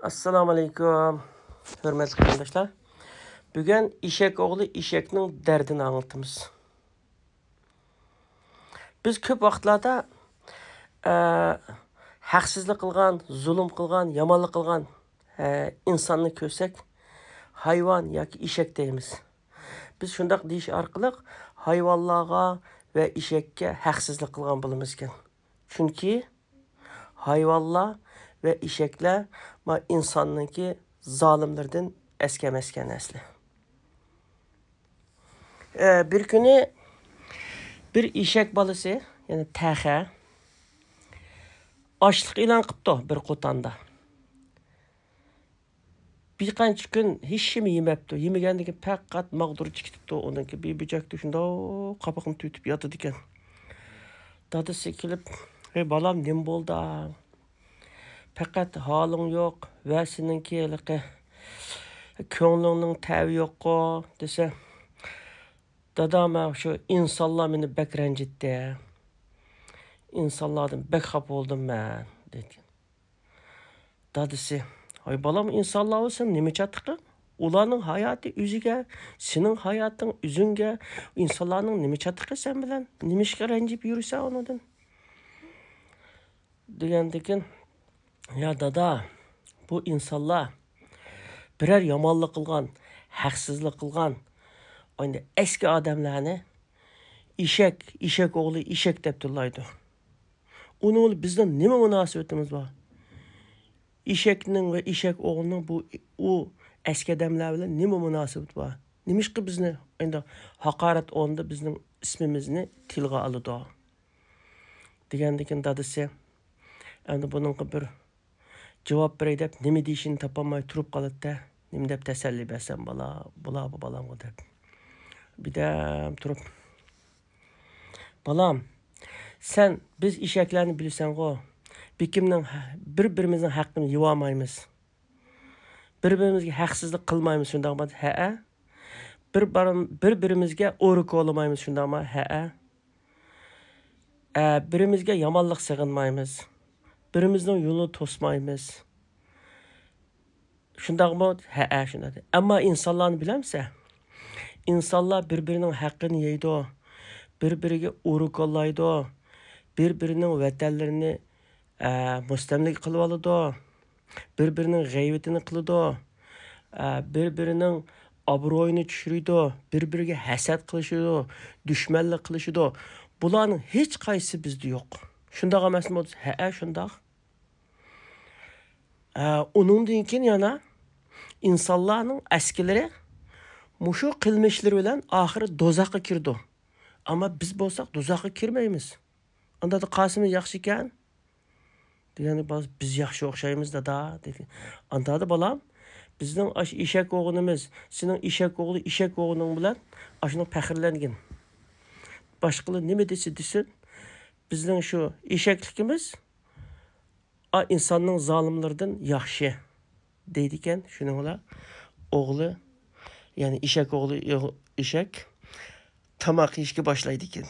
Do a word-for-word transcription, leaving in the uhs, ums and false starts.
ئەسسالامۇئەلەيكۇم، ھۆرمەتلىك قېرىنداشلار. بۈگۈن ئېشەك ئوغلى ئېشەكنىڭ دەردىنى ئاڭلىتىمىز. بىز كۆپ ۋاقىتلاردا، ئە، ھەقسىزلىك قىلغان، زۇلۇم قىلغان، يامانلىق قىلغان، ئە، ئىنساننى كۆرسەك، ھايۋان ياكى ئېشەك دەيمىز. بىز شۇنداق دېيىش ئارقىلىق ھايۋانلارغا ۋە ئېشەككە ھەقسىزلىك قىلغان بولىمىز ئىكەن. چۈنكى ھايۋانلار ۋە ئېشەكلەر ما ئىنساننىڭكى زالىملىرىدىن ئەسكەمەسكەن ئەسلى. ئە، بىر كۈنى بىر ئېشەك بالىسى، يەنى تەخە، ئاچلىق ئېلان قىپتۇ بىر قوتاندا. بىر قانچە كۈن ھېچنېمە يېمەپتۇ. يېمىگەندىن كېيىن پەقەت ماغدۇرچە كېتىپتۇ. ئۇنىڭكى بىر بۆجەكتە شۇنداق قاپىقىنى تۈرتۈپ ياتىدىكەن. دادىسى كېلىپ، «ھەي بالام، نېمە بولدى؟ پەقەت ھالىڭ يوق ۋە سېنىڭكى ھېلىقى كۆڭلۈڭنىڭ تەۋى يوققۇ؟» دېسە، «دادا، مەن شۇ ئىنسانلار مېنى بەك رەنجىتتى. ئىنسانلاردىن بەك خاپا بولدۇم مەن» دېدى. دادىسى، «ھاي بالام، ئىنسانلار بولسا نېمە چاتىقى؟ ئۇلارنىڭ ھاياتى ئۆزىگە، سېنىڭ ھاياتىڭ ئۆزۈڭگە. ئىنسانلارنىڭ نېمە چاتىقى سەن بىلەن؟ نېمىشقا رەنجىپ يۈرىسەن ئۇنىڭدىن؟» دېگەندىكىن، «يا دادا، بۇ ئىنسانلار بىرەر يامانلىق قىلغان، ھەقسىزلىق قىلغان، ئەنە ئەسكى ئادەملەرنى ئېشەك، ئېشەك ئوغلى ئېشەك دەپ تىللايدۇ. ئۇنىڭ بىلەن بىزنىڭ نېمە مۇناسىۋىتىمىز بار؟ ئېشەكنىڭ ۋە ئېشەك ئوغلىنىڭ بۇ، ئۇ ئەسكى ئادەملەر بىلەن نېمە مۇناسىۋىتى بار؟ نېمىشقا بىزنى ئەنە ھاقارەت ئورنىدا بىزنىڭ ئىسمىمىزنى تىلغا ئالىدۇ؟» دېگەندىكىن دادىسى، ئەمدى بۇنىڭغا بىر جاۋاب بېرەي دەپ، نېمە دېيىشىنى تاپالماي تۇرۇپ قالاتتى. نېمە دەپ تەسەللى بەرسەم بالا، بولا بۇ بالامغا دەپ. بىردەم تۇرۇپ، «بالام، سەن بىز ئېشەكلەرنى بىلىسەنغۇ، بىكىمنىڭ، بىر-بىرىمىزنىڭ ھەققىنى يېۋالمايمىز. بىر-بىرىمىزگە ھەقسىزلىك قىلمايمىز، شۇنداقمۇ؟» «ھەئە.» بىر بار-، بىر-بىرىمىزگە ئورا كولىمايمىز، شۇنداقمۇ؟ «ھەئە.» «ئە، بىرىمىزگە يامانلىق سېغىنمايمىز. بىرىمىزنىڭ يولىنى توسمايمىز. شۇنداقمۇ؟» «ھەئە، شۇنداق.» «ئەمما ئىنسانلارنى بىلەمسەن؟ ئىنسانلار بىر-بىرىنىڭ ھەققىنى يەيدۇ، بىر-بىرىگە ئورا كوللايدۇ، بىر-بىرىنىڭ ۋەتەنلىرىنى، ئە، مۇستەملىكە قىلىۋالىدۇ، بىر-بىرىنىڭ غەيۋىتىنى قىلىدۇ، ئە، بىر-بىرىنىڭ ئابرۇيىنى چۈشۈرىدۇ، بىر-بىرىگە ھەسەت قىلىشىدۇ، دۈشمەنلىك قىلىشىدۇ. بۇلارنىڭ ھېچقايسىسى بىزدە يوق. شۇنداق ئەمەسمۇ؟» «ھەئە، شۇنداق.» «ئە، ئۇنىڭدىن كېيىن يەنە ئىنسانلارنىڭ ئەسكىلىرى مۇشۇ قىلمىشلىرى بىلەن ئاخىرى دوزاخقا كىرىدۇ. ئەمما بىز بولساق دوزاخقا كىرمەيمىز. ئاندا قالسىمىز ياخشىكەن.» دېگەندە، «بىز ياخشى ئوخشايمىز، دادا» دېدى. «ئاندا بالام، بىزنىڭ ئاشۇ ئېشەك ئوغلىمىز، سېنىڭ ئېشەك ئوغلى، ئېشەك ئوغلىنىڭ بىلەن ئاشۇنىڭ پەخىرلەنگىن. باشقىلار نېمە دېسە دېسۇن، بىزنىڭ شۇ ئېشەكلىكىمىز ئا، ئىنساننىڭ زالىملىرىدىن ياخشى» دەيدىكەن. شۇنىڭ بىلەن ئوغلى، يەنى ئېشەك ئوغلى، ئېشەك تاماق يېيىشكە باشلايدىكەن.